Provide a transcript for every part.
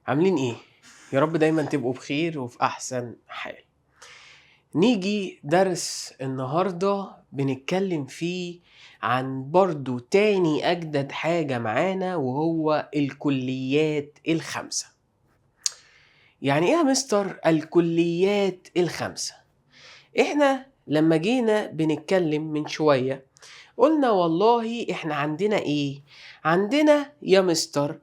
عاملين ايه؟ يا رب دايما تبقوا بخير وفي احسن حال. نيجي درس النهاردة بنتكلم فيه عن برضو تاني اجدد حاجة معانا، وهو الكليات الخمسة. يعني ايه يا مستر الكليات الخمسة؟ احنا لما جينا بنتكلم من شوية قلنا والله احنا عندنا ايه؟ عندنا يا مستر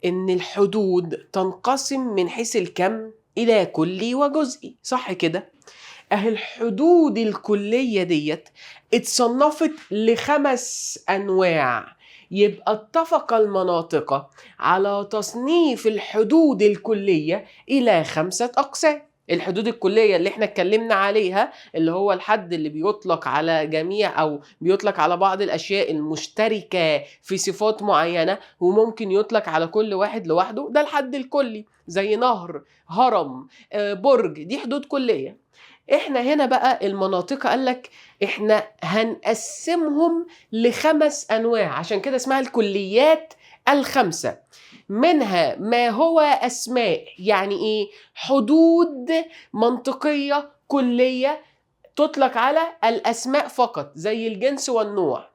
ان الحدود تنقسم من حيث الكم الى كلي وجزئي، صح كده؟ اهي الحدود الكلية ديت اتصنفت لخمس انواع، يبقى اتفق المناطق على تصنيف الحدود الكلية الى 5 اقسام. الحدود الكلية اللي احنا اتكلمنا عليها اللي هو الحد اللي بيطلق على جميع او بيطلق على بعض الاشياء المشتركة في صفات معينة وممكن يطلق على كل واحد لوحده، ده الحد الكلي، زي نهر، هرم، برج، دي حدود كلية. احنا هنا بقى المناطق قالك احنا هنقسمهم ل5 انواع، عشان كده اسمها الكليات الخمسة. منها ما هو أسماء، يعني إيه؟ حدود منطقية كلية تطلق على الأسماء فقط زي الجنس والنوع،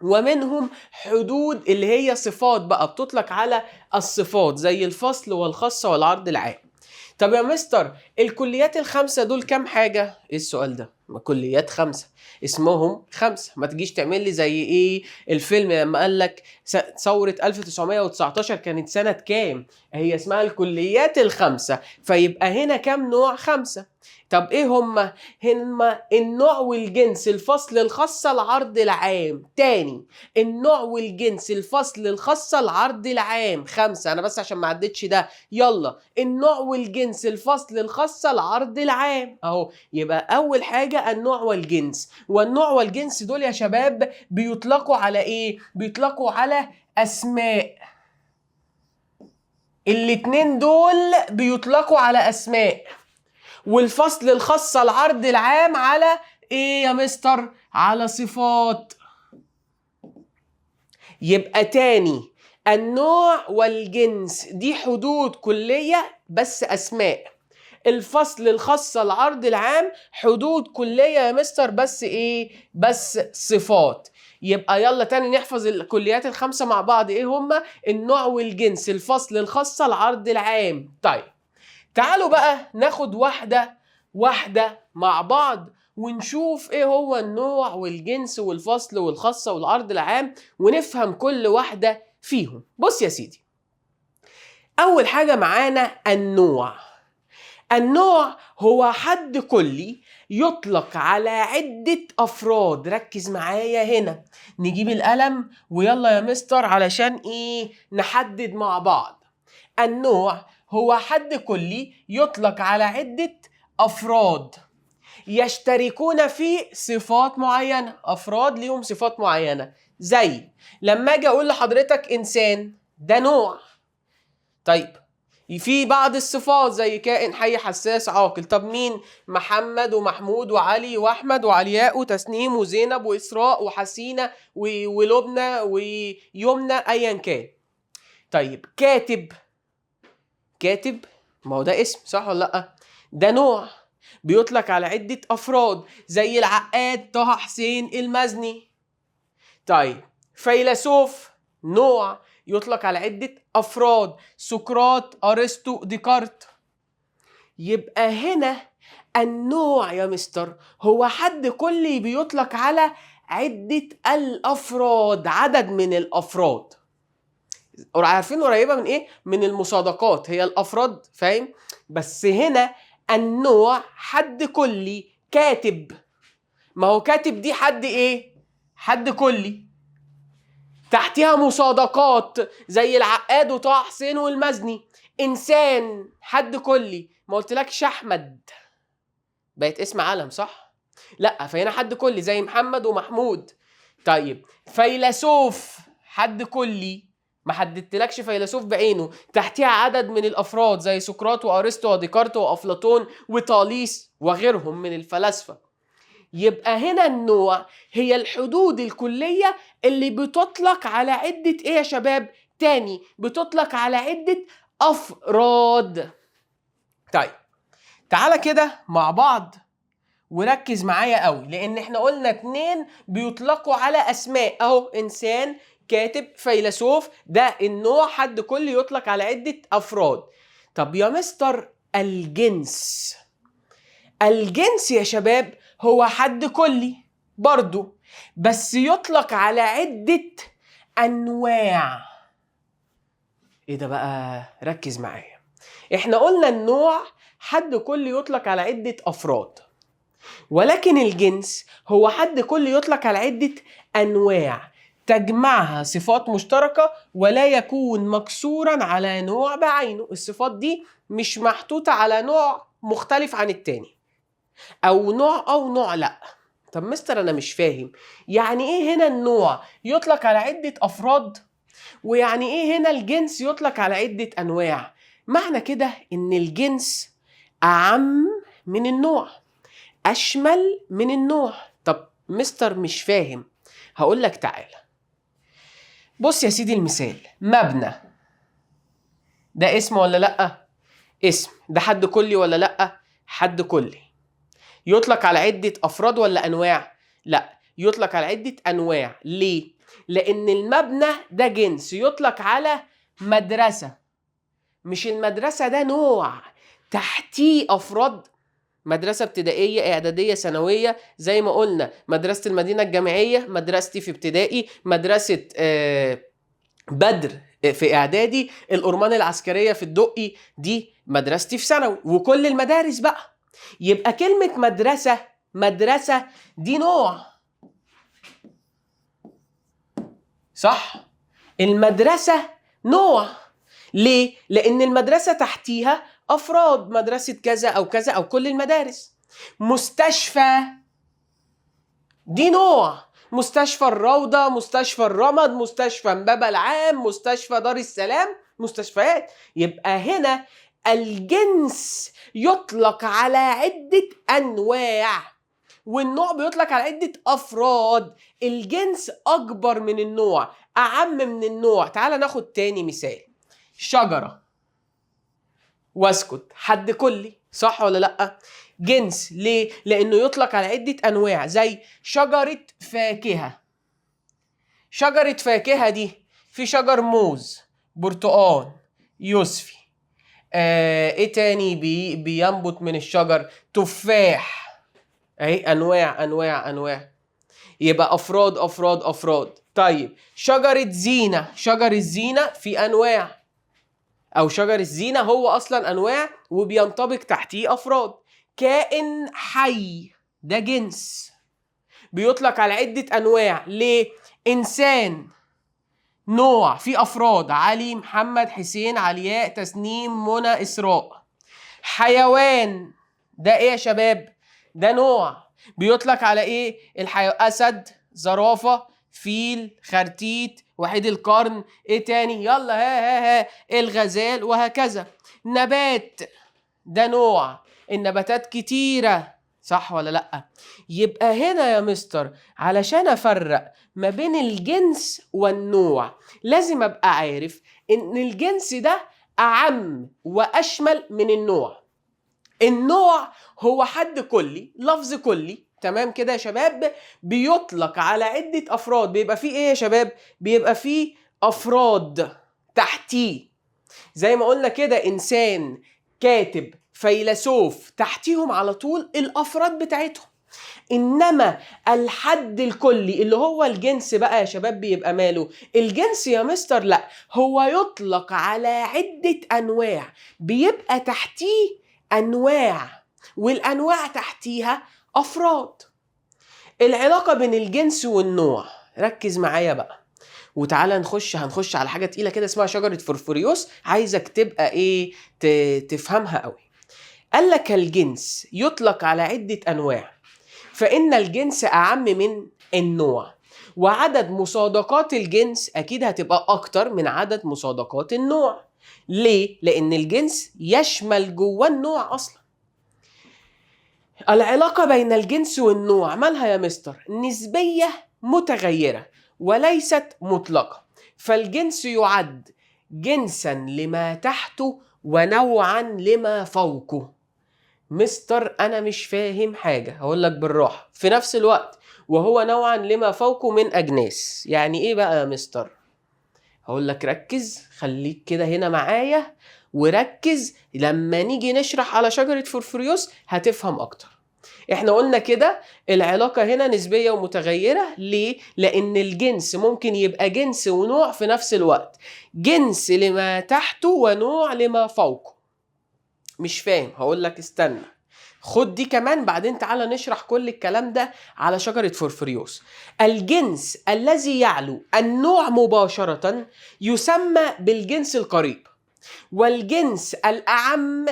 ومنهم حدود اللي هي صفات بقى بتطلق على الصفات زي الفصل والخاصة والعرض العام. طب يا مستر الكليات الخمسة دول كام حاجة؟ إيه السؤال ده؟ ما كليات 5 اسمهم 5، ما تجيش تعمل لي زي إيه الفيلم لما قال لك ثورة 1919 كانت سنة كام؟ هي اسمها الكليات الخمسة، فيبقى هنا كام نوع؟ 5. طب إيه هما؟ هما النوع والجنس، الفصل، الخاصة، العرض العام. تاني، النوع والجنس، الفصل، الخاصة، العرض العام، 5. أنا بس عشان ما عدتش ده، يلا النوع والجنس، الفصل، الخاصة، العرض العام أهو. يبقى أول حاجة النوع والجنس، والنوع والجنس دول يا شباب بيطلقوا على إيه؟ بيطلقوا على أسماء. الاتنين دول بيطلقوا على أسماء. والفصل، الخاصة، العرض العام على إيه يا مستر؟ على صفات. يبقى تاني النوع والجنس دي حدود كلية بس أسماء، الفصل، الخاصة، العرض العام حدود كلية يا مستر بس إيه؟ بس صفات. يبقى يلا تاني نحفظ الكليات الخمسة مع بعض، إيه هما؟ النوع والجنس، الفصل، الخاصة، العرض العام. طيب تعالوا بقى ناخد واحدة واحدة مع بعض ونشوف ايه هو النوع والجنس والفصل والخاصة والعرض العام، ونفهم كل واحدة فيهم. بص يا سيدي، أول حاجة معانا النوع. النوع هو حد كلي يطلق على عدة أفراد. ركز معايا هنا، نجيب القلم ويلا يا مستر علشان إيه؟ نحدد مع بعض. النوع هو حد كلي يطلق على عدة أفراد يشتركون في صفات معينة. أفراد ليهم صفات معينة، زي لما أجي أقول لحضرتك إنسان، ده نوع. طيب في بعض الصفات زي كائن حي، حساس، عاقل. طب مين؟ محمد ومحمود وعلي وأحمد وعلياء وتسنيم وزينب وإسراء وحسينة ولبنى ويمنى، أيا كان. طيب كاتب، كاتب ما هو ده اسم صح ولا لأ؟ ده نوع بيطلق على عدة أفراد زي العقاد طه حسين المزني. طيب فيلسوف، نوع يطلق على عدة أفراد، سقراط، أرسطو، ديكارت. يبقى هنا النوع يا مستر هو حد كلي بيطلق على عدة الأفراد، عدد من الأفراد. عارفين قريبة من إيه؟ من المصادقات، هي الأفراد، فاهم؟ بس هنا النوع حد كلي. كاتب، ما هو كاتب دي حد إيه؟ حد كلي، تحتها مصادقات زي العقاد وطه حسين والمزني. إنسان حد كلي، ما قلتلكش أحمد، بقت اسم علم صح؟ لا، فهنا حد كلي زي محمد ومحمود. طيب فيلسوف حد كلي، ما حددتلكش فيلسوف بعينه، تحتها عدد من الأفراد زي سقراط وأرسطو وديكارت وأفلاطون وطاليس وغيرهم من الفلاسفة. يبقى هنا النوع هي الحدود الكلية اللي بتطلق على عدة ايه يا شباب؟ تاني بتطلق على عدة افراد. طيب تعالى كده مع بعض وركز معايا قوي، لان احنا قلنا 2 بيطلقوا على اسماء اهو، انسان، كاتب، فيلسوف، ده النوع حد كلي يطلق على عدة افراد. طب يا مستر الجنس، الجنس يا شباب هو حد كلي برضو بس يطلق على عدة انواع. ايه ده بقى؟ ركز معايا، احنا قلنا النوع حد كلي يطلق على عدة افراد، ولكن الجنس هو حد كلي يطلق على عدة انواع تجمعها صفات مشتركة ولا يكون مكسورا على نوع بعينه. الصفات دي مش محطوطة على نوع مختلف عن التاني، او نوع او نوع لا. طب مستر انا مش فاهم يعني ايه هنا النوع يطلق على عدة افراد، ويعني ايه هنا الجنس يطلق على عدة انواع؟ معنى كده ان الجنس اعم من النوع، اشمل من النوع. طب مستر مش فاهم، هقول لك تعالى بص يا سيدي المثال، مبنى ده اسم ولا لأ؟ اسم. ده حد كلي ولا لأ؟ حد كلي. يطلق على عدة أفراد ولا أنواع؟ لأ، يطلق على عدة أنواع. ليه؟ لأن المبنى ده جنس يطلق على مدرسة، مش المدرسة ده نوع تحتيه أفراد، مدرسة ابتدائية، إعدادية، ثانوية، زي ما قلنا مدرسة المدينة الجامعية، مدرستي في ابتدائي، مدرسة بدر في إعدادي، الأورمان العسكرية في الدقي دي مدرستي في ثانوي، وكل المدارس بقى. يبقى كلمة مدرسة، مدرسة دي نوع، صح؟ المدرسة نوع. ليه؟ لأن المدرسة تحتيها أفراد، مدرسة كذا أو كذا أو كل المدارس. مستشفى دي نوع، مستشفى الروضة، مستشفى الرمد، مستشفى امبابة العام، مستشفى دار السلام، مستشفيات. يبقى هنا الجنس يطلق على عدة أنواع والنوع بيطلق على عدة أفراد. الجنس أكبر من النوع، أعم من النوع. تعال ناخد تاني مثال، شجرة واسكت، حد كلي، صح ولا لأ؟ جنس. ليه؟ لأنه يطلق على عدة أنواع، زي شجرة فاكهة. شجرة فاكهة دي في شجر موز، برتقان، يوسفي، ايه تاني بينبت من الشجر؟ تفاح. اهي انواع انواع انواع، يبقى افراد افراد افراد. طيب شجرة زينة، شجر الزينة في انواع، او شجر الزينة هو اصلا انواع وبينطبق تحتيه افراد. كائن حي ده جنس بيطلق على عدة انواع. ليه؟ انسان نوع في افراد، علي، محمد، حسين، علياء، تسنيم، منى، اسراء. حيوان ده ايه يا شباب؟ ده نوع بيطلق على ايه؟ اسد، زرافة، فيل، خرتيت، وحيد القرن، ايه تاني؟ يلا ها ها ها، الغزال، وهكذا. نبات ده نوع، النباتات كتيرة، صح ولا لأ؟ يبقى هنا يا مستر علشان أفرق ما بين الجنس والنوع لازم أبقى عارف إن الجنس ده أعم وأشمل من النوع. النوع هو حد كلي، لفظ كلي، تمام كده يا شباب، بيطلق على عدة أفراد. بيبقى فيه إيه يا شباب؟ بيبقى فيه أفراد تحتيه، زي ما قلنا كده إنسان، كاتب، فيلسوف، تحتيهم على طول الأفراد بتاعتهم. إنما الحد الكلي اللي هو الجنس بقى يا شباب بيبقى ماله؟ الجنس يا مستر لا، هو يطلق على عدة أنواع، بيبقى تحتيه أنواع والأنواع تحتيها أفراد. العلاقة بين الجنس والنوع، ركز معايا بقى وتعالى هنخش على حاجة تقيلة كده اسمها شجرة فرفريوس، عايزك تبقى ايه تفهمها قوي. قال لك الجنس يطلق على عدة أنواع، فإن الجنس أعم من النوع، وعدد مصادقات الجنس أكيد هتبقى أكتر من عدد مصادقات النوع. ليه؟ لأن الجنس يشمل جوه النوع أصلا. العلاقة بين الجنس والنوع مالها يا مستر؟ نسبية متغيرة وليست مطلقة. فالجنس يعد جنسا لما تحته ونوعا لما فوقه. مستر انا مش فاهم حاجة، هقول لك بالراحة. في نفس الوقت وهو نوعا لما فوقه من اجناس. يعني ايه بقى يا مستر؟ هقول لك ركز، خليك كده هنا معايا وركز، لما نيجي نشرح على شجرة فورفوريوس هتفهم اكتر. احنا قلنا كده العلاقة هنا نسبية ومتغيرة. ليه؟ لأن الجنس ممكن يبقى جنس ونوع في نفس الوقت، جنس لما تحته ونوع لما فوقه. مش فاهم؟ هقول لك استنى، خد دي كمان بعدين تعالى نشرح كل الكلام ده على شجرة فورفوريوس. الجنس الذي يعلو النوع مباشرة يسمى بالجنس القريب، والجنس الأعم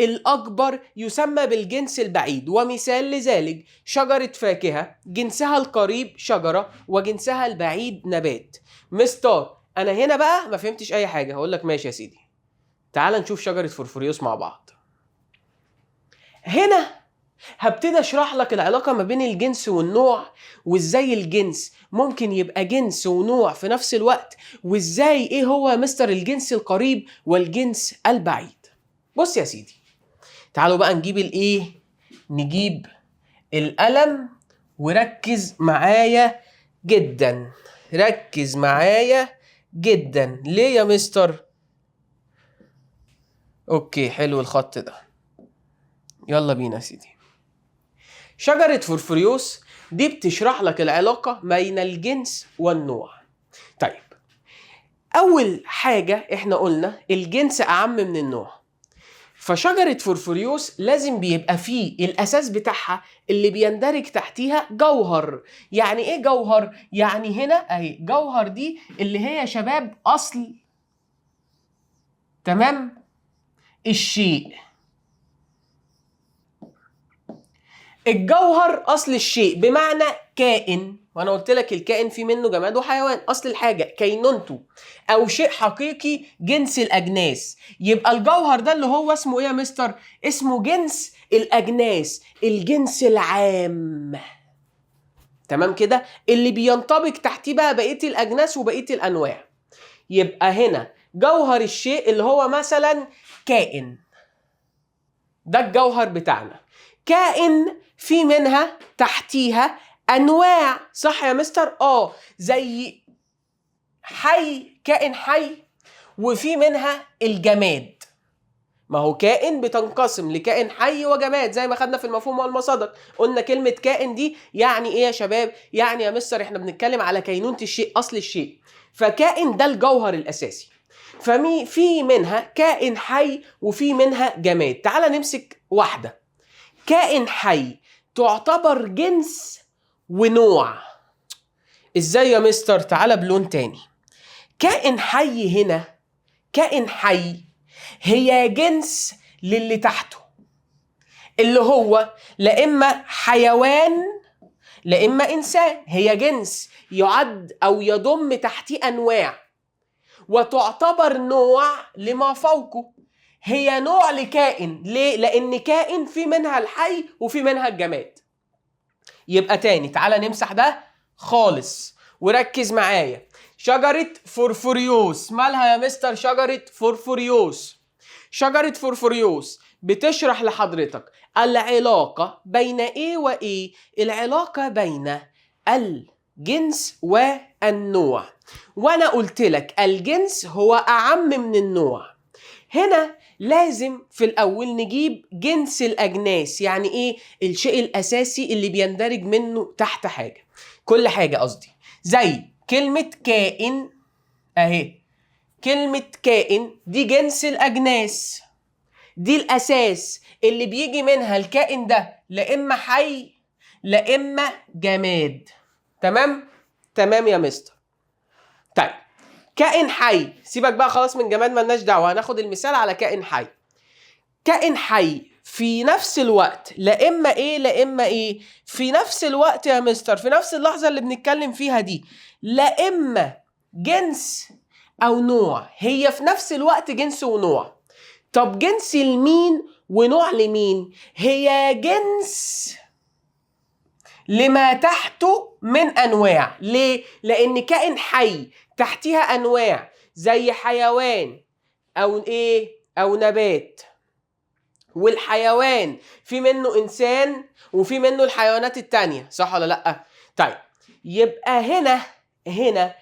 الأكبر يسمى بالجنس البعيد. ومثال لذلك شجرة فاكهة جنسها القريب شجرة وجنسها البعيد نبات. مستر أنا هنا بقى ما فهمتش أي حاجة، هقول لك ماشي يا سيدي، تعال نشوف شجرة فورفوريوس مع بعض. هنا هبتدي اشرح لك العلاقة ما بين الجنس والنوع، وازاي الجنس ممكن يبقى جنس ونوع في نفس الوقت، وازاي ايه هو مستر الجنس القريب والجنس البعيد. بص يا سيدي، تعالوا بقى نجيب الايه، نجيب القلم، وركز معايا جدا، ركز معايا جدا. ليه يا مستر؟ okay حلو الخط ده، يلا بينا يا سيدي. شجرة فورفوريوس دي بتشرح لك العلاقة بين الجنس والنوع. طيب أول حاجة احنا قلنا الجنس أعم من النوع، فشجرة فورفوريوس لازم بيبقى فيه الأساس بتاعها اللي بيندرج تحتيها جوهر. يعني إيه جوهر؟ يعني هنا أهي جوهر دي اللي هي يا شباب أصل، تمام، الشيء. الجوهر أصل الشيء بمعنى كائن، وأنا قلت لك الكائن في منه جماد وحيوان، أصل الحاجة كينونته أو شيء حقيقي جنس الأجناس. يبقى الجوهر ده اللي هو اسمه إيه يا مستر؟ اسمه جنس الأجناس، الجنس العام، تمام كده، اللي بينطبق تحتيه بقى بقية الأجناس وبقية الأنواع. يبقى هنا جوهر الشيء اللي هو مثلا كائن، ده الجوهر بتاعنا. كائن في منها تحتيها انواع، صح يا مستر؟ زي حي، كائن حي، وفي منها الجماد. ما هو كائن بتنقسم لكائن حي وجماد زي ما خدنا في المفهوم والمصادر. قلنا كلمة كائن دي يعني ايه يا شباب؟ يعني يا مستر احنا بنتكلم على كينونة الشيء، اصل الشيء. فكائن ده الجوهر الاساسي، ففي منها كائن حي وفي منها جماد. تعال نمسك واحدة، كائن حي تعتبر جنس ونوع. ازاي يا مستر؟ تعال بلون تاني. كائن حي هنا، كائن حي هي جنس للي تحته، اللي هو لا اما حيوان لا اما انسان، هي جنس يعد او يضم تحتيه انواع، وتعتبر نوع لما فوقه. هي نوع لكائن، ليه؟ لأن كائن في منها الحي وفي منها الجماد. يبقى تاني تعالى نمسح ده خالص وركز معايا. شجرة فورفوريوس مالها يا مستر؟ شجرة فورفوريوس، شجرة فورفوريوس بتشرح لحضرتك العلاقة بين ايه وايه؟ العلاقة بين الجنس والنوع. وانا قلت لك الجنس هو اعم من النوع. هنا لازم في الأول نجيب جنس الأجناس، يعني إيه؟ الشيء الأساسي اللي بيندرج منه تحت حاجة، كل حاجة قصدي. زي كلمة كائن أهي، كلمة كائن دي جنس الأجناس، دي الأساس اللي بيجي منها الكائن ده لا إما حي لا إما جماد. تمام؟ تمام يا مستر. طيب كائن حي، سيبك بقى خلاص من جماد مالناش دعوه، هناخد المثال على كائن حي. كائن حي في نفس الوقت لا اما ايه لا اما ايه، في نفس الوقت يا مستر، في نفس اللحظة اللي بنتكلم فيها دي، لا اما جنس او نوع، هي في نفس الوقت جنس ونوع. طب جنس لمين ونوع لمين؟ هي جنس لما تحته من انواع. ليه؟ لان كائن حي تحتها انواع زي حيوان او ايه؟ او نبات. والحيوان في منه انسان وفي منه الحيوانات التانية، صح ولا لا؟ طيب يبقى هنا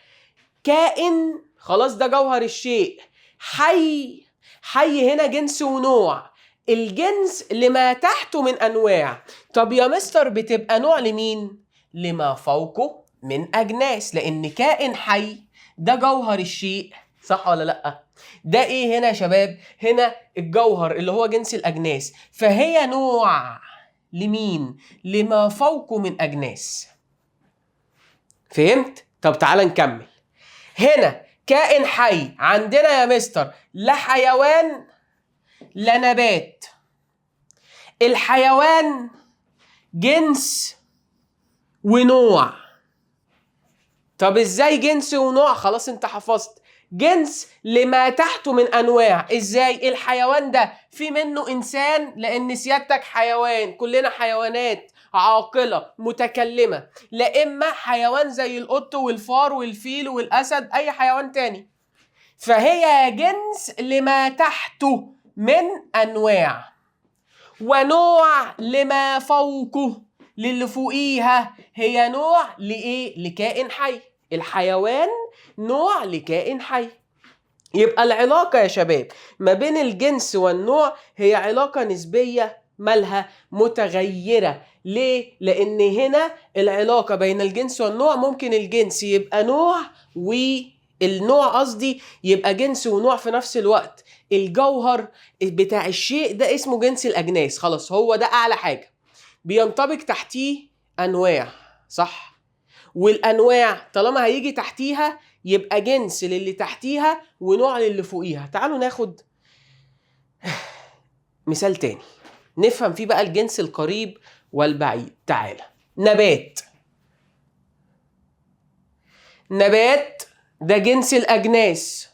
كائن، خلاص ده جوهر الشيء. حي، حي هنا جنس ونوع، الجنس لما تحته من انواع. طب يا مستر بتبقى نوع لمين؟ لما فوقه من اجناس، لان كائن حي ده جوهر الشيء، صح ولا لا؟ ده ايه هنا يا شباب؟ هنا الجوهر اللي هو جنس الاجناس، فهي نوع لمين؟ لما فوقه من اجناس. فهمت؟ طب تعالى نكمل. هنا كائن حي عندنا يا مستر لا حيوان لا نبات. الحيوان جنس ونوع. طب ازاي جنس ونوع؟ خلاص انت حفظت، جنس لما تحته من انواع. ازاي؟ الحيوان ده في منه انسان، لان سيادتك حيوان، كلنا حيوانات عاقلة متكلمه، لا اما حيوان زي القط والفار والفيل والاسد، اي حيوان تاني، فهي جنس لما تحته من انواع، ونوع لما فوقه، للي فوقيها، هي نوع لايه؟ لكائن حي. الحيوان نوع لكائن حي. يبقى العلاقة يا شباب ما بين الجنس والنوع هي علاقة نسبية مالها؟ متغيرة. ليه؟ لأن هنا العلاقة بين الجنس والنوع ممكن الجنس يبقى نوع والنوع قصدي يبقى جنس ونوع في نفس الوقت. الجوهر بتاع الشيء ده اسمه جنس الأجناس، خلاص هو ده أعلى حاجة، بينطبق تحتيه أنواع، صح؟ والأنواع طالما هيجي تحتيها يبقى جنس للي تحتيها ونوع للي فوقيها. تعالوا ناخد مثال تاني نفهم فيه بقى الجنس القريب والبعيد. تعالى نبات. نبات ده جنس الأجناس،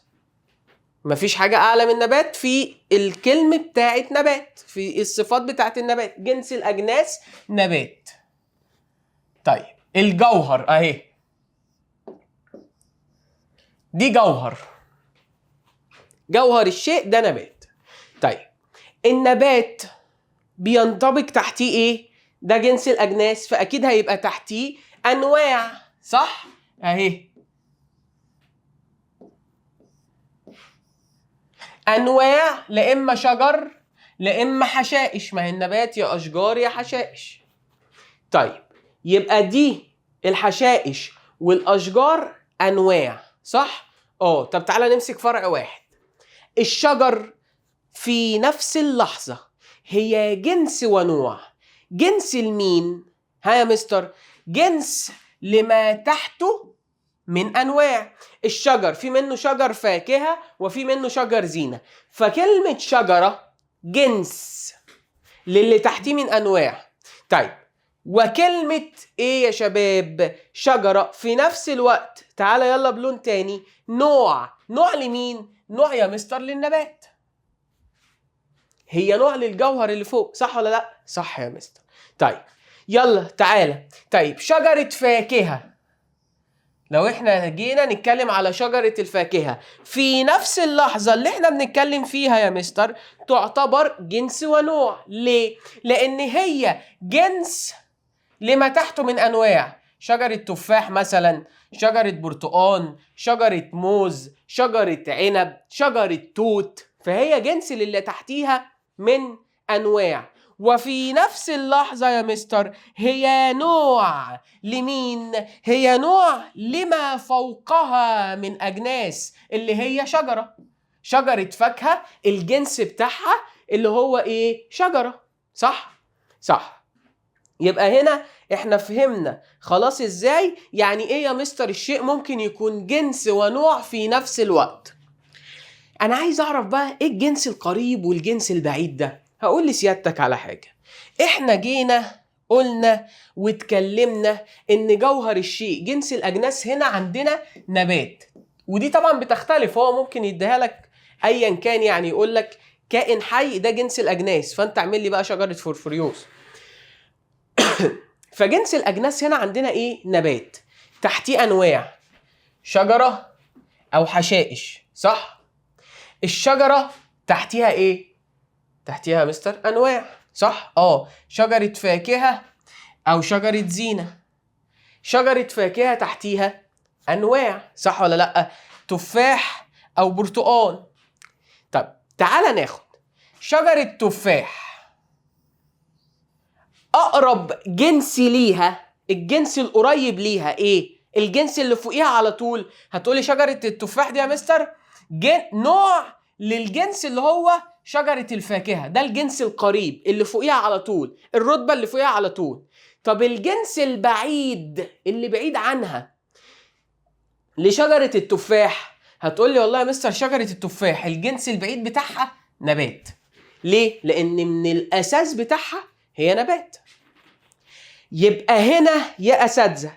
مفيش حاجة أعلى من نبات في الكلمة بتاعت نبات، في الصفات بتاعت النبات، جنس الأجناس نبات. طيب الجوهر أهي، دي جوهر، جوهر الشيء ده نبات. طيب النبات بينطبق تحتيه ايه؟ ده جنس الأجناس، فأكيد هيبقى تحتيه أنواع، صح؟ أهي أنواع، لا إما شجر لا إما حشائش، ما هي النبات يا أشجار يا حشائش. طيب يبقى دي الحشائش والأشجار أنواع، صح؟ طب تعالى نمسك فرع واحد. الشجر في نفس اللحظة هي جنس ونوع. جنس لمين؟ ها يا مستر؟ جنس لما تحته من أنواع. الشجر في منه شجر فاكهة وفي منه شجر زينة، فكلمة شجرة جنس للي تحتيه من أنواع. طيب وكلمة إيه يا شباب؟ شجرة في نفس الوقت، تعالى يلا بلون تاني، نوع. نوع لمين؟ نوع يا مستر للنبات، هي نوع للجوهر اللي فوق، صح ولا لا؟ صح يا مستر. طيب يلا تعالى. طيب شجرة فاكهة، لو احنا جينا نتكلم على شجرة الفاكهة في نفس اللحظة اللي احنا بنتكلم فيها يا مستر تعتبر جنس ونوع. ليه؟ لأن هي جنس لما تحته من أنواع. شجرة تفاح مثلا، شجرة برتقان، شجرة موز، شجرة عنب، شجرة توت، فهي جنس للي تحتيها من أنواع. وفي نفس اللحظة يا مستر هي نوع لمين؟ هي نوع لما فوقها من أجناس، اللي هي شجرة، شجرة فاكهة الجنس بتاعها اللي هو إيه؟ شجرة، صح؟ صح. يبقى هنا احنا فهمنا خلاص ازاي يعني ايه يا مستر الشيء ممكن يكون جنس ونوع في نفس الوقت. انا عايز اعرف بقى ايه الجنس القريب والجنس البعيد ده. هقول لسيادتك على حاجة. احنا جينا قلنا واتكلمنا ان جوهر الشيء جنس الاجناس هنا عندنا نبات، ودي طبعا بتختلف، هو ممكن يديها لك ايا كان، يعني يقول لك كائن حي ده جنس الاجناس، فانت اعمل لي بقى شجرة فرفريوس. فجنس الاجناس هنا عندنا ايه؟ نبات، تحتيه انواع، شجرة او حشائش، صح؟ الشجرة تحتيها ايه؟ تحتيها يا مستر انواع، صح؟ شجرة فاكهة او شجرة زينة. شجرة فاكهة تحتيها انواع، صح ولا لا؟ تفاح او برتقال. طب تعالى ناخد شجرة تفاح، اقرب جنس ليها، الجنس القريب ليها ايه؟ الجنس اللي فوقيها على طول. هتقولي شجرة التفاح دي يا مستر نوع للجنس اللي هو شجرة الفاكهة، ده الجنس القريب اللي فوقيها على طول، الرتبة اللي فوقيها على طول. طب الجنس البعيد اللي بعيد عنها لشجرة التفاح، هتقولي والله يا مستر شجرة التفاح الجنس البعيد بتاعها نبات. ليه؟ لأن من الأساس بتاعها هي نبات. يبقى هنا يا أساتذة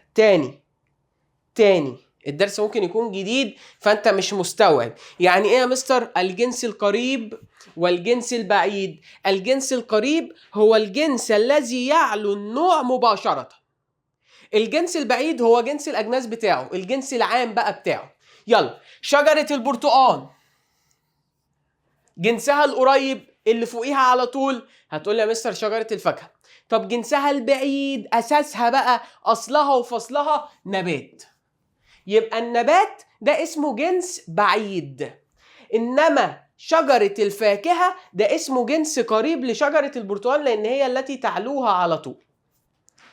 تاني الدرس ممكن يكون جديد فأنت مش مستوعب يعني إيه يا مستر الجنس القريب والجنس البعيد. الجنس القريب هو الجنس الذي يعلو النوع مباشرة، الجنس البعيد هو جنس الأجناس بتاعه، الجنس العام بقى بتاعه. يلا شجرة البرتقال جنسها القريب اللي فوقيها على طول، هتقول لي يا مستر شجرة الفاكهة. طب جنسها البعيد أساسها بقى أصلها وفصلها نبات، يبقى النبات ده اسمه جنس بعيد، إنما شجرة الفاكهة ده اسمه جنس قريب لشجرة البرتقال لأن هي التي تعلوها على طول.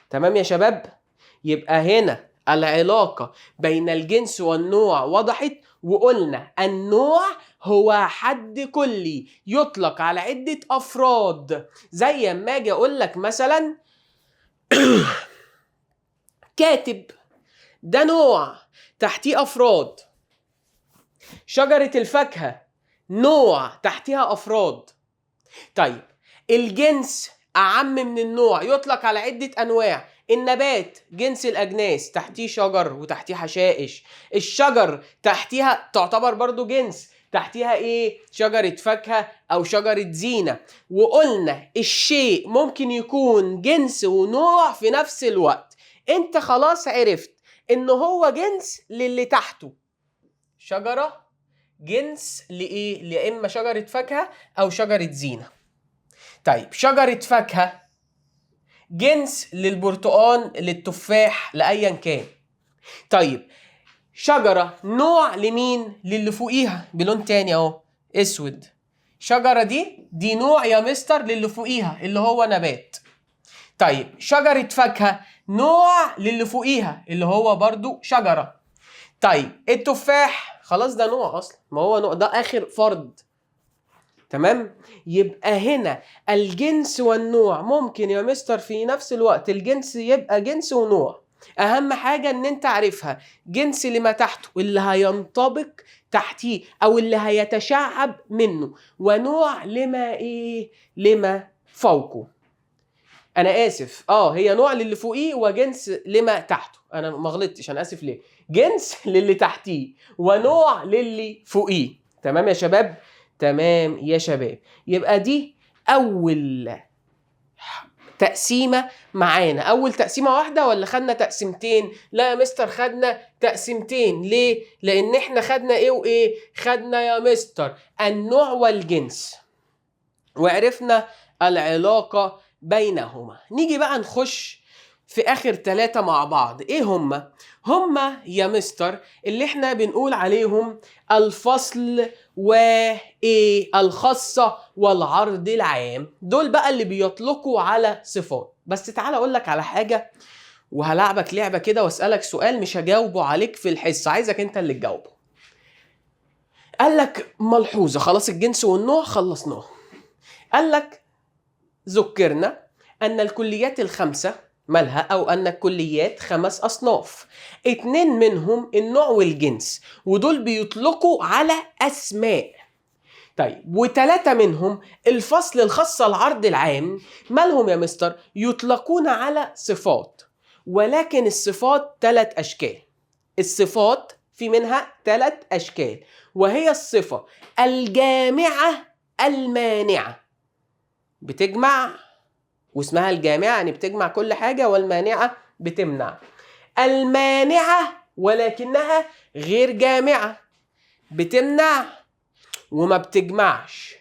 تمام يا شباب؟ يبقى هنا العلاقة بين الجنس والنوع وضحت، وقلنا النوع هو حد كلي يطلق على عدة أفراد، زي ما أجي أقول لك مثلا كاتب، ده نوع تحتيه أفراد. شجرة الفاكهة نوع تحتيها أفراد. طيب الجنس أعم من النوع، يطلق على عدة أنواع. النبات جنس الأجناس تحتيه شجر وتحتيه حشائش، الشجر تحتيها تعتبر برضو جنس، تحتيها إيه؟ شجرة فاكهة أو شجرة زينة. وقلنا الشيء ممكن يكون جنس ونوع في نفس الوقت. أنت خلاص عرفت إن هو جنس للي تحته، شجرة جنس لإيه؟ يا إما شجرة فاكهة أو شجرة زينة. طيب شجرة فاكهة جنس للبرتقال للتفاح لأيا كان. طيب شجرة نوع لمين؟ للي فوقيها بلون تاني اهو اسود. شجرة دي نوع يا مستر للي فوقيها اللي هو نبات. طيب شجرة فاكهة نوع للي فوقيها اللي هو برضو شجرة. طيب التفاح خلاص ده نوع اصلا، ما هو نوع، ده اخر فرد. تمام؟ يبقى هنا الجنس والنوع ممكن يا مستر في نفس الوقت الجنس يبقى جنس ونوع. اهم حاجة ان انت عارفها جنس لما تحته اللي هينطبق تحتيه او اللي هيتشعب منه، ونوع لما ايه؟ لما فوقه. انا اسف، هي نوع للي فوقيه وجنس لما تحته. انا ما غلطتش، انا اسف. ليه؟ جنس للي تحتيه ونوع للي فوقيه. تمام يا شباب؟ تمام يا شباب. يبقى دي اول تقسيمة معانا. اول تقسيمة واحدة ولا خدنا تقسيمتين؟ لا يا مستر خدنا تقسيمتين. ليه؟ لان احنا خدنا ايه وايه؟ خدنا يا مستر النوع والجنس، وعرفنا العلاقة بينهما. نيجي بقى نخش في اخر ثلاثة مع بعض. ايه هما؟ هما يا مستر اللي احنا بنقول عليهم الفصل وايه؟ الخاصة والعرض العام. دول بقى اللي بيطلقوا على صفات. بس تعالى اقول لك على حاجة، وهلعبك لعبة كده واسألك سؤال مش هجاوبه عليك في الحصة، عايزك انت اللي تجاوبه. قال لك ملحوظة، خلاص الجنس والنوع خلصناه. قال لك ذكرنا أن الكليات الخمسة مالها، أو أن الكليات 5 أصناف، 2 منهم النوع والجنس، ودول بيطلقوا على أسماء. طيب و3 منهم الفصل الخاصة العرض العام، مالهم يا مستر؟ يطلقون على صفات، ولكن الصفات 3 أشكال. الصفات في منها 3 أشكال، وهي الصفة الجامعة المانعة، بتجمع واسمها الجامعة يعني بتجمع كل حاجة، والمانعة بتمنع. المانعة ولكنها غير جامعة، بتمنع وما بتجمعش،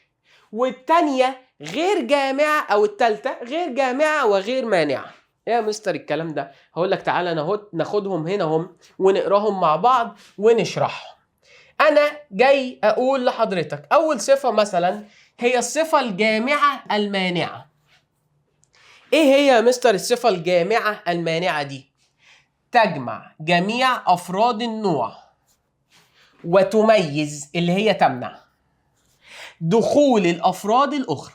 والتانية غير جامعة، أو التالتة غير جامعة وغير مانعة. إيه يا مستر الكلام ده؟ هقول لك تعالى ناخدهم هنا هم ونقراهم مع بعض ونشرحهم. أنا جاي أقول لحضرتك أول صفة مثلا هي الصفة الجامعة المانعة. إيه هي يا مستر الصفة الجامعة المانعة دي؟ تجمع جميع أفراد النوع وتميز، اللي هي تمنع دخول الأفراد الأخرى.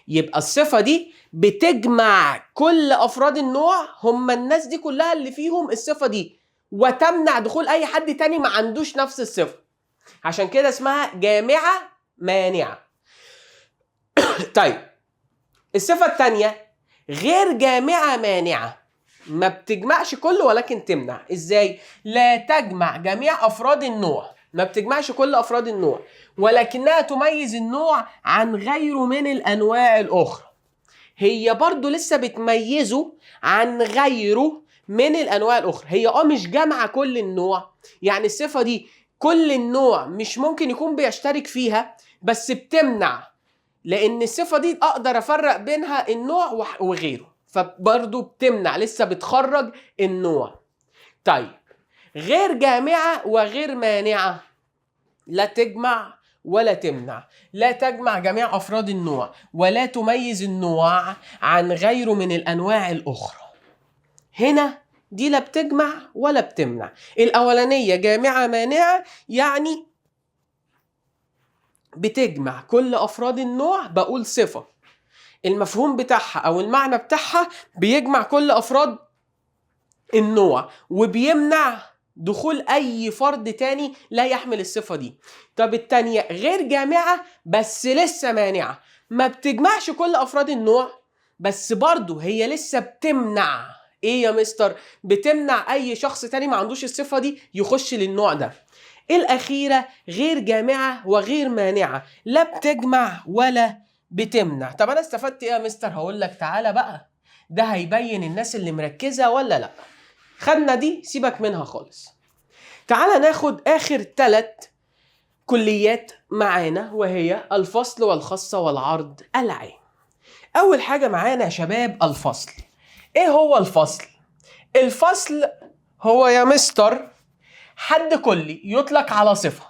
يبقى الصفة دي بتجمع كل أفراد النوع، هم الناس دي كلها اللي فيهم الصفة دي، وتمنع دخول أي حد تاني ما عندوش نفس الصفة. عشان كده اسمها جامعة مانعة. طيب الصفة التانية غير جامعة مانعة، ما بتجمعش كله ولكن تمنع. ازاي؟ لا تجمع جميع أفراد النوع، ما بتجمعش كل أفراد النوع، ولكنها تميز النوع عن غيره من الأنواع الأخرى. هي برضو لسه بتميزه عن غيره من الأنواع الأخرى. هي مش جامعة كل النوع، يعني الصفة دي كل النوع مش ممكن يكون بيشترك فيها، بس بتمنع، لأن الصفة دي أقدر أفرق بينها النوع وغيره، فبرضو بتمنع، لسه بتخرج النوع. طيب غير جامعة وغير مانعة، لا تجمع ولا تمنع، لا تجمع جميع أفراد النوع ولا تميز النوع عن غيره من الأنواع الأخرى. هنا دي لا بتجمع ولا بتمنع. الأولانية جامعة مانعة يعني بتجمع كل أفراد النوع، بقول صفة المفهوم بتاعها أو المعنى بتاعها بيجمع كل أفراد النوع وبيمنع دخول أي فرد تاني لا يحمل الصفة دي. طب التانية غير جامعة بس لسه مانعة، ما بتجمعش كل أفراد النوع بس برضو هي لسه بتمنع. إيه يا مستر؟ بتمنع أي شخص تاني ما عندوش الصفة دي يخش للنوع ده. الأخيرة غير جامعة وغير مانعة، لا بتجمع ولا بتمنع. طب أنا استفدت إيه يا مستر؟ هقول لك تعالى بقى، ده هيبين الناس اللي مركزة ولا لأ. خدنا دي سيبك منها خالص. تعالى ناخد آخر 3 كليات معانا، وهي الفصل والخاصة والعرض العام. أول حاجة معانا يا شباب الفصل. إيه هو الفصل؟ الفصل هو يا مستر حد كلي يطلق على صفة.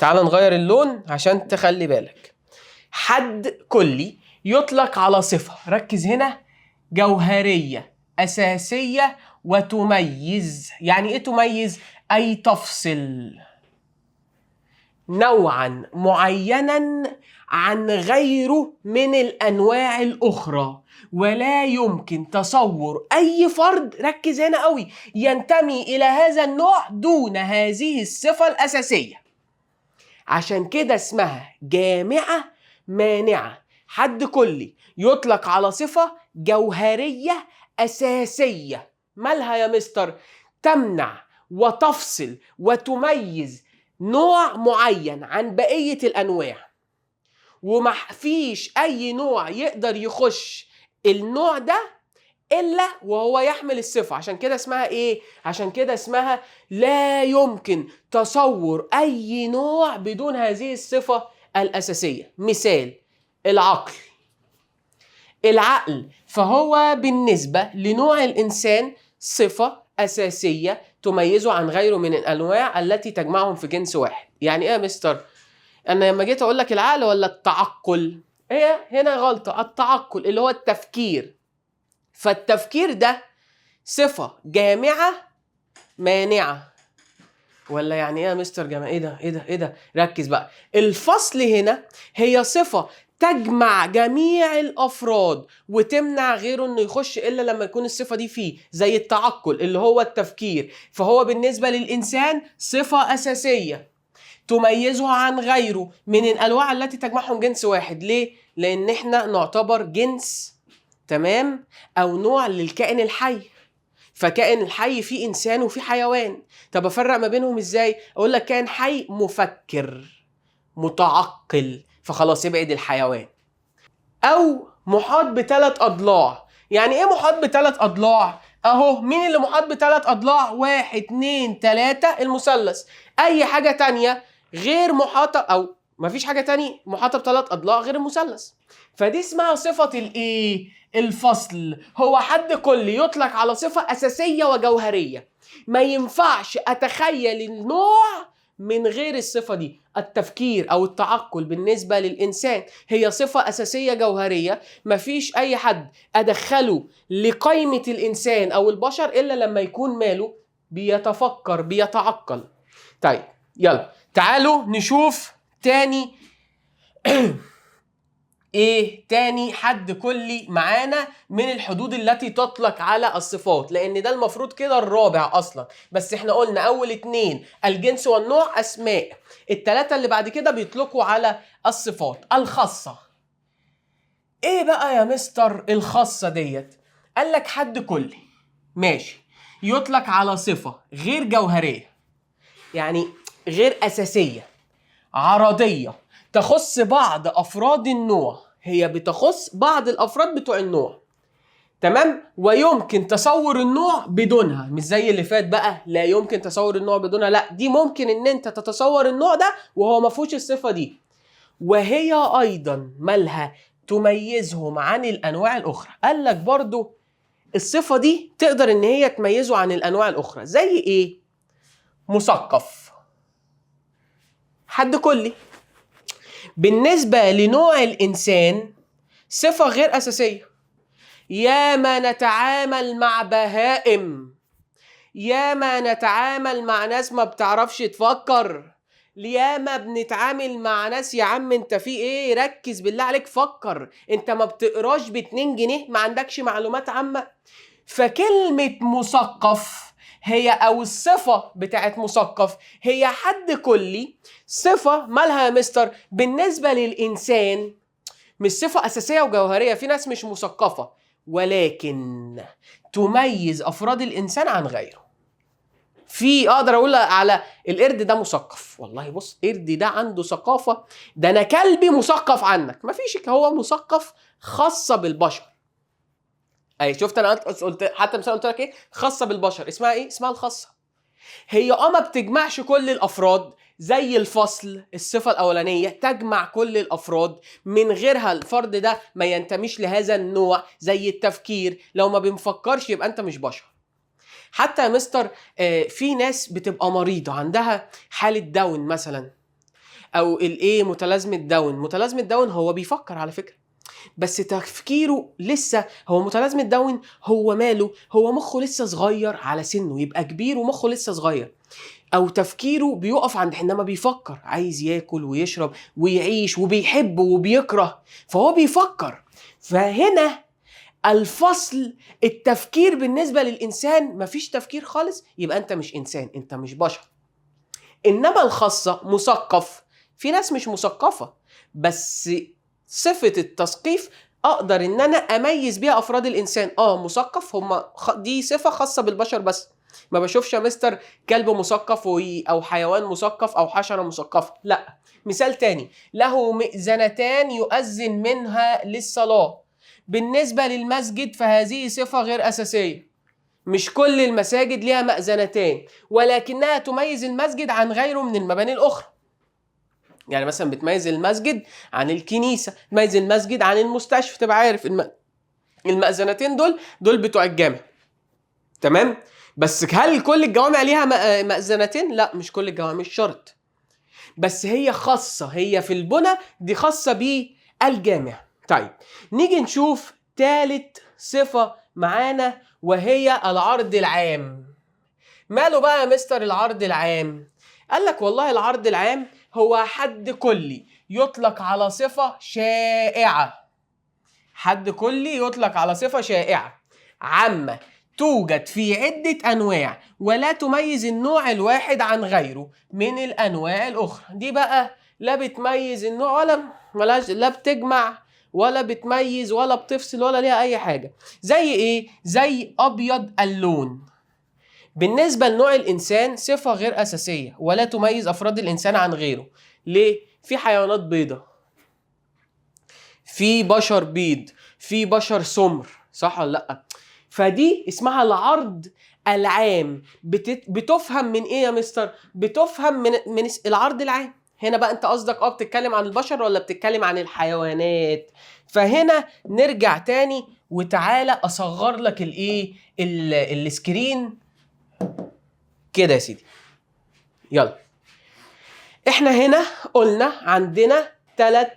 تعال نغير اللون عشان تخلي بالك. حد كلي يطلق على صفة، ركز هنا، جوهرية أساسية وتميز. يعني إيه تميز؟ أي تفصل نوعا معينا عن غيره من الأنواع الأخرى، ولا يمكن تصور أي فرد، ركز هنا قوي، ينتمي إلى هذا النوع دون هذه الصفة الأساسية. عشان كده اسمها جامعة مانعة. حد كلي يطلق على صفة جوهرية أساسية، مالها يا مستر؟ تمنع وتفصل وتميز نوع معين عن بقية الأنواع، وما فيش أي نوع يقدر يخش النوع ده إلا وهو يحمل الصفة. عشان كده اسمها إيه؟ عشان كده اسمها لا يمكن تصور أي نوع بدون هذه الصفة الأساسية. مثال العقل. العقل فهو بالنسبة لنوع الإنسان صفة أساسية تميزه عن غيره من الأنواع التي تجمعهم في جنس واحد. يعني إيه يا مستر؟ أنا لما جيت أقول لك العقل ولا التعقل؟ إيه هنا غلطة، التعقل اللي هو التفكير. فالتفكير ده صفة جامعة مانعة. ولا يعني إيه يا مستر جامعة؟ إيه ده؟ إيه ده؟ إيه ده؟ ركز بقى. الفصل هنا هي صفة تجمع جميع الأفراد وتمنع غيره إنه يخش إلا لما يكون الصفة دي فيه، زي التعقل اللي هو التفكير. فهو بالنسبة للإنسان صفة أساسية تميزه عن غيره من الأنواع التي تجمعهم جنس واحد. ليه؟ لأن إحنا نعتبر جنس، تمام، أو نوع للكائن الحي. فكائن الحي فيه إنسان وفيه حيوان. طب أفرق ما بينهم إزاي؟ أقول لك كائن حي مفكر متعقل، فخلاص يبعد الحيوان. أو محاط بثلاث أضلاع. يعني إيه محاط بثلاث أضلاع؟ اهو مين اللي محاط بثلاث اضلاع؟ 1 2 3، المثلث. اي حاجة تانية غير محاطة، او مفيش حاجة تانية محاطة بثلاث اضلاع غير المثلث. فدي اسمها صفة الايه؟ الفصل. هو حد كلي يطلق على صفة اساسية وجوهريه، ما ينفعش اتخيل النوع من غير الصفة دي. التفكير او التعقل بالنسبة للانسان هي صفة اساسية جوهرية، مفيش اي حد ادخله لقائمة الانسان او البشر الا لما يكون ماله بيتفكر بيتعقل. طيب يلا تعالوا نشوف تاني ايه تاني حد كلي معانا من الحدود التي تطلق على الصفات، لان ده المفروض كده الرابع اصلا، بس احنا قلنا اول اتنين الجنس والنوع اسماء، التلاتة اللي بعد كده بيطلقوا على الصفات. الخاصة. ايه بقى يا مستر الخاصة ديت؟ قال لك حد كلي ماشي يطلق على صفة غير جوهرية، يعني غير اساسية، عرضية، تخص بعض افراد النوع. هي بتخص بعض الافراد بتوع النوع، تمام؟ ويمكن تصور النوع بدونها، مش زي اللي فات بقى لا يمكن تصور النوع بدونها، لا دي ممكن ان انت تتصور النوع ده وهو ما فيهوش الصفة دي. وهي ايضا مالها؟ تميزهم عن الانواع الاخرى. قال لك برضو الصفة دي تقدر ان هي تميزه عن الانواع الاخرى. زي ايه؟ مثقف، حد كلي. بالنسبة لنوع الإنسان صفة غير أساسية. ياما نتعامل مع بهائم، ياما نتعامل مع ناس ما بتعرفش تفكر، ياما بنتعامل مع ناس يا عم انت في ايه، ركز بالله عليك فكر، انت ما بتقراش ب2 جنيه، ما عندكش معلومات عامة. فكلمة مثقف هي، او الصفة بتاعت مثقف هي حد كلي، صفة مالها يا مستر؟ بالنسبة للإنسان مش صفة أساسية وجوهرية، في ناس مش مثقفة، ولكن تميز أفراد الإنسان عن غيره. في أقدر أقول على القرد ده مثقف، والله بص قرد ده عنده ثقافة، ده أنا كلبي مثقف عنك، مفيش، هو مثقف خاصة بالبشر. أي شفت أنا قلت حتى مثلا قلت لك إيه؟ خاصة بالبشر، اسمها إيه؟ اسمها الخاصة. هي ما بتجمعش كل الأفراد زي الفصل، الصفة الأولانية تجمع كل الأفراد، من غيرها الفرد ده ما ينتميش لهذا النوع. زي التفكير، لو ما بنفكرش يبقى أنت مش بشر. حتى يا مستر في ناس بتبقى مريضة عندها حالة داون مثلا، أو الإيه متلازمة داون. متلازمة داون هو بيفكر على فكرة، بس تفكيره لسه، هو متلازمة داون هو ماله؟ هو مخه لسه صغير على سنة، يبقى كبير ومخه لسه صغير، او تفكيره بيقف عند انما بيفكر، عايز ياكل ويشرب ويعيش وبيحب وبيكره، فهو بيفكر. فهنا الفصل، التفكير بالنسبة للإنسان مفيش تفكير خالص، يبقى أنت مش إنسان، أنت مش بشر. إنما الخاصة مثقف، في ناس مش مثقفة، بس صفة التثقيف أقدر إن أنا أميز بيها أفراد الإنسان. مثقف، هم دي صفة خاصة بالبشر بس. ما بشوفش يا مستر كلب مثقف أو حيوان مثقف أو حشرة مثقفة، لا. مثال تاني، له مئذنتان يؤذن منها للصلاة. بالنسبة للمسجد فهذه صفة غير أساسية، مش كل المساجد ليها مأذنتان، ولكنها تميز المسجد عن غيره من المباني الأخرى. يعني مثلا بتميز المسجد عن الكنيسة، تميز المسجد عن المستشفى، تبقى عارف المأذنتين دول بتوع الجامع، تمام؟ بس هل كل الجوامع ليها مأذنتين؟ لا، مش كل الجوامع، مش شرط، بس هي خاصة، هي في البنى دي خاصة بالجامع. طيب نيجي نشوف ثالث صفة معانا وهي العرض العام. ماله بقى يا مستر العرض العام؟ قال لك والله العرض العام هو حد كلي يطلق على صفة شائعة. حد كلي يطلق على صفة شائعة عامة توجد في عدة أنواع ولا تميز النوع الواحد عن غيره من الأنواع الأخرى. دي بقى لا بتميز النوع ولا ملاش، لا بتجمع ولا بتميز ولا بتفصل ولا ليها أي حاجة. زي إيه؟ زي أبيض اللون. بالنسبة لنوع الإنسان صفة غير أساسية ولا تميز أفراد الإنسان عن غيره. ليه؟ في حيوانات بيضة، في بشر بيض، في بشر سمر، صح ولا لأ؟ فدي اسمها العرض العام. بتفهم من ايه يا مستر؟ بتفهم من العرض العام. هنا بقى انت قصدك بتتكلم عن البشر ولا بتتكلم عن الحيوانات؟ فهنا نرجع تاني وتعالى اصغر لك الايه ال screen كده يا سيدي. يلا احنا هنا قلنا عندنا 3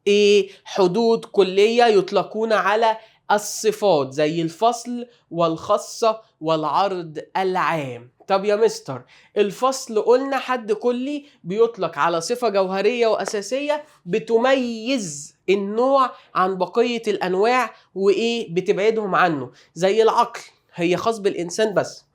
ايه حدود كلية يطلقون على الصفات زي الفصل والخاصة والعرض العام. طب يا مستر الفصل قلنا حد كلي بيطلق على صفة جوهرية وأساسية بتميز النوع عن بقية الأنواع وإيه بتبعدهم عنه، زي العقل هي خاص بالإنسان بس.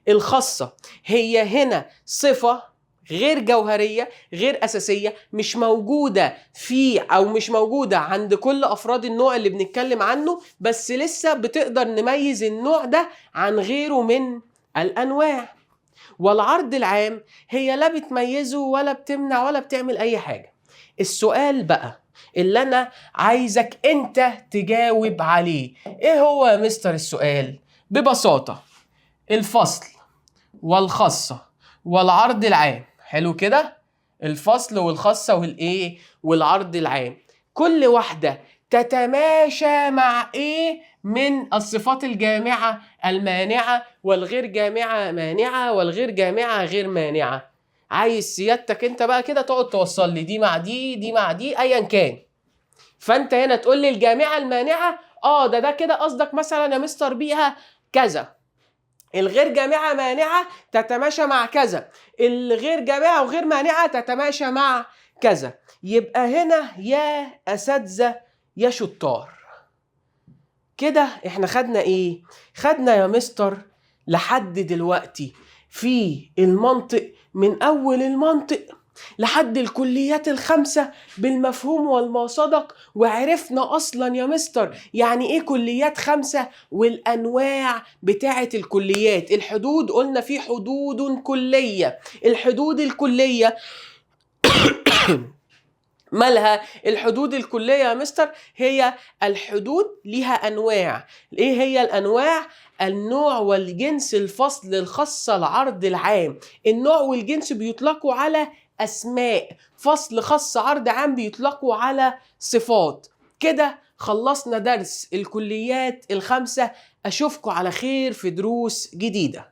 الخاصة هي هنا صفة غير جوهرية غير أساسية، مش موجودة في أو مش موجودة عند كل أفراد النوع اللي بنتكلم عنه، بس لسه بتقدر نميز النوع ده عن غيره من الأنواع. والعرض العام هي لا بتميزه ولا بتمنع ولا بتعمل أي حاجة. السؤال بقى اللي أنا عايزك أنت تجاوب عليه إيه هو يا مستر السؤال؟ ببساطة الفصل والخاصة والعرض العام. حلو كده، الفصل والخاصة والايه والعرض العام، كل واحدة تتماشى مع ايه من الصفات الجامعة المانعة والغير جامعة مانعة والغير جامعة غير مانعة. عايز سيادتك انت بقى كده تقعد توصل لي دي مع دي، دي مع دي، ايا كان. فانت هنا تقول لي الجامعة المانعة، ده كده قصدك مثلا يا مستر بيها كذا. الغير جامعة مانعة تتماشى مع كذا، الغير جامعة وغير مانعة تتماشى مع كذا. يبقى هنا يا أساتذة يا شطار كده احنا خدنا ايه؟ خدنا يا مستر لحد دلوقتي في المنطق من أول المنطق لحد الكليات الخمسة بالمفهوم والما صدق، وعرفنا أصلا يا مستر يعني إيه كليات خمسة والأنواع بتاعة الكليات. الحدود قلنا في حدود كلية، الحدود الكلية مالها الحدود الكلية يا مستر؟ هي الحدود ليها أنواع. إيه هي الأنواع؟ النوع والجنس، الفصل، الخاصة، العرض العام. النوع والجنس بيطلقوا على أسماء، فصل، خاص، عرض عام بيطلقوا على صفات. كده خلصنا درس الكليات الخمسة. أشوفكم على خير في دروس جديدة.